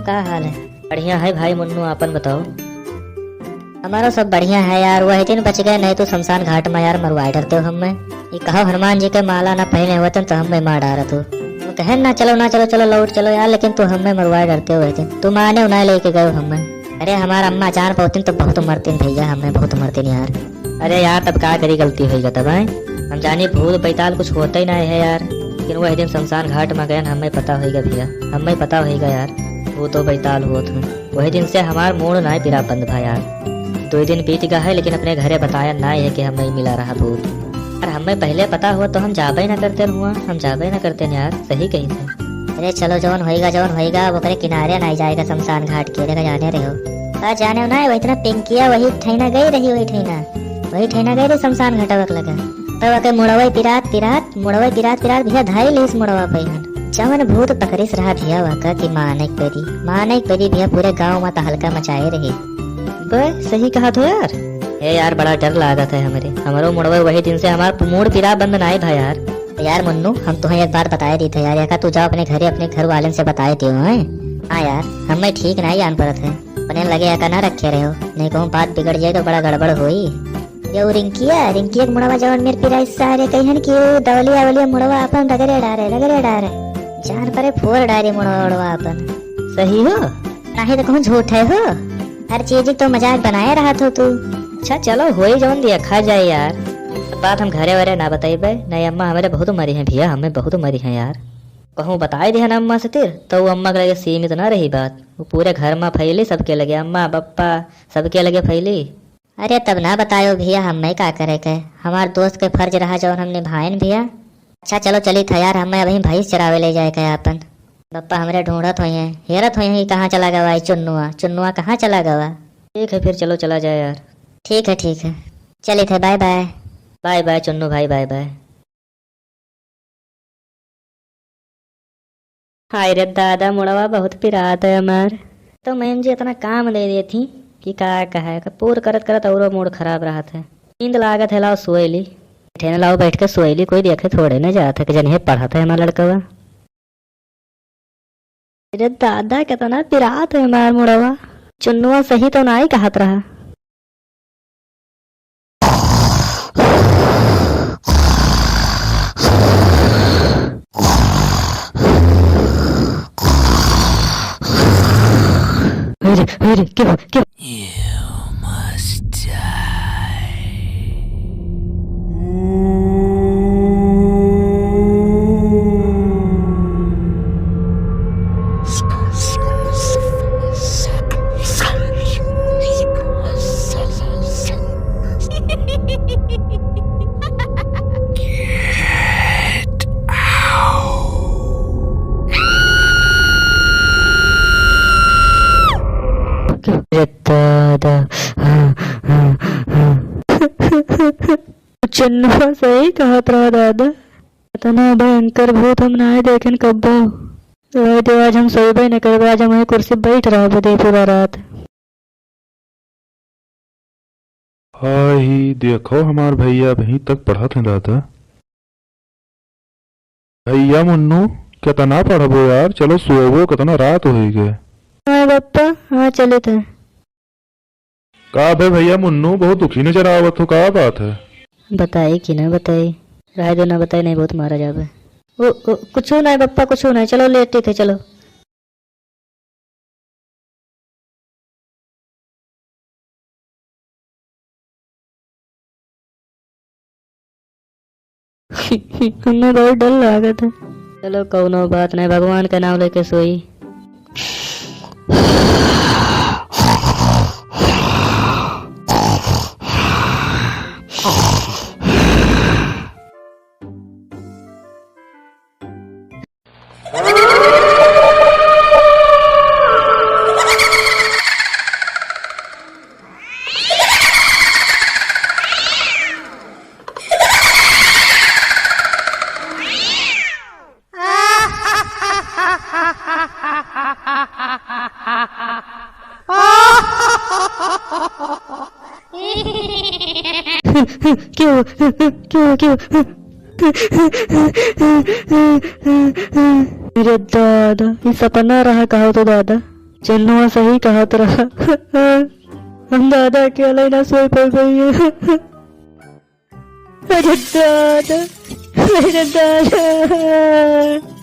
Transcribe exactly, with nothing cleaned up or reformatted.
का हाल है? बढ़िया है भाई मुन्नू, आपन बताओ। हमारो सब बढ़िया है यार, वही दिन बच गए, नहीं तो शमशान घाट में यार मरवाए डरते हो हमें। ये कहो हनुमान जी के माला ना पहने होते तो हमें मार डारत हो। हम कहे ना चलो, ना चलो, चलो लौट चलो यार, लेकिन तू हमें मरवाए डरते हो वही दिन। तू माने ना लेके गए हो हमें। अरे हमार अम्मा जान पावतीन तो बहुत मरतीन भैया, हमें बहुत मरतीन यार। अरे यार, तब का करी, गलती होइगा तब, हैं? हम जानी भूत बैताल कुछ होता ही ना है यार, लेकिन वही दिन शमशान घाट में गए, हमें पता होइगा भैया, हमें पता होइगा यार, भूत और बैताल होत हैं। वही दिन से हमार मूड ना पिराब बंद भा यार। दो दिन बीत गा है, लेकिन अपने घरे बताया ना है कि हमें मिला रहा भूत। और हमें पहले पता हुआ तो हम जाबे ना करते हुआ, हम जाबे ना करते यार, सही कही थे। अरे चलो, जौन होइगा, जौन होइगा, अब ओकरे किनारे ना जाएगा शमशान घाट के, देखा जाने रहो। का जाने ना, वही इतना पिंकिया वही ठैना गई रही, वही ठैना, वही ठैना गई रही शमशान घाटवा के लगे। तो ओके मुड़वे पिरात पिरात, मुड़वे पिरात पिरात भैया धाई लेस मुड़वा पे हन। जवन भूत पकड़िस रहा भैया वाका कि माने परी, माने परी भैया पूरे गांव में तहलका मचाए रही। बे, सही कहा थो यार। ए यार, बड़ा डर लागत है हमरे, हमरो मुड़वे वही दिन से हमार मूड पिरा बंद नाई भा यार। तो यार मुन्नू, हम तुहें एक बात बताए दी थे यार, एका तू जाओ अपने घरे, अपने घर वालन से बताए दियो, हैं? हाँ यार, हमें ठीक नाई जान पड़त है, अपने लगे एका ना रखे रहो, नहीं कहूँ बात बिगड़ जाए तो बड़ा गड़बड़ होई। ये वो रिंकिया, रिंकिया के मुड़वा जवन मेर पिराई सारे कहिहन कि वो दवलिया वलिया मुड़वा अपन रगड़े डारे, रगड़े डारे। जान परे फोर डारे मुड़वा उड़वा अपन। सही हो? नाही तो कहूँ झूठ है हो। हर चीज तो मजाक बनाए रहा थो तू। अच्छा चलो, होई जवन दिया खा जाए यार। बात हम घरे वरे ना बताइबे, नहीं अम्मा हमरे बहुत मरी हैं भैया, हमें बहुत मरी हैं यार। कहूँ बताए दिया ना अम्मा से तिर, तो वो अम्मा के लगे सीमित ना रही बात, वो पूरे घर में फैली, सबके लगे, अम्मा, बप्पा, सबके लगे फैली। अरे तब ना बतायो भैया, हमें का करे के, हमार दोस्त के फर्ज रहा जौन हम निभाएन भैया। अच्छा चलो चली था यार, हमें अभी भैंस चरावे ले जाए के आपन। बप्पा हमरे ढूंढत होई हैं, हेरत होई हैं कि कहाँ चला गवा है चुन्नुआ, चुन्नुआ कहाँ चला गवा। ठीक है फिर चलो चला जाए यार। ठीक है, ठीक है, चली थे, bye bye. Bye bye Chunnu भाई, बाय बाय। हाय रे दादा, मुड़वा बहुत पिरात है हमार। तो मैम जी इतना काम दे देती कि का कहे, का पूर करत करत औरो मूड खराब रहत है। नींद लागत है, लाओ सोए ली। बैठे न, लाओ बैठ के सोए ली, कोई देखे थोड़े न जात है कि जनिए पढ़त है हमार लड़कवा। अरे दादा, कितना पिरात है हमार मुड़वा। चुन्नुआ सही तो नाई कहत रहा। अरे, अरे, क्या, क्या? You must die. Get out. अरे दादा, हाँ, हाँ, हाँ। चुन्नुआ सही कहत रहा दादा, इतना भयंकर भूत हम नाय देखेन कब्बो। रहे दे, आज हम सोइबे न करबे, आज हम वही कुर्सी बैठ रहबे दे पूरा रात। हाँ, ही देखो, हमार भैया अबहीं तक पढ़त हैं दादा। भैया मुन्नू, केतना पढ़बो यार, चलो सोबो, केतना रात होइ गए। हाँ बप्पा, हाँ चलित है। का बे भैया मुन्नू, बहुत दुखी नजर आवत हो, का बात है? बताई कि ना बताई? रहे दो, ना बताई, नहीं बहुत मारा जाबे। ओ, ओ, कुछू नहीं बप्पा, कुछू नहीं, चलो लेटी थे, चलो। हमें बहुत डर लागत है। चलो कौनो बात नहीं, भगवान का नाम लेके सोई। क्यों, क्यों, क्यों? अरे दादा, ये सपना रहा का हो तो दादा? चन्नुआ सही कहत रहा। हम दादा अकेले ना सोई पाई भैया। अरे दादा, अरे दादा।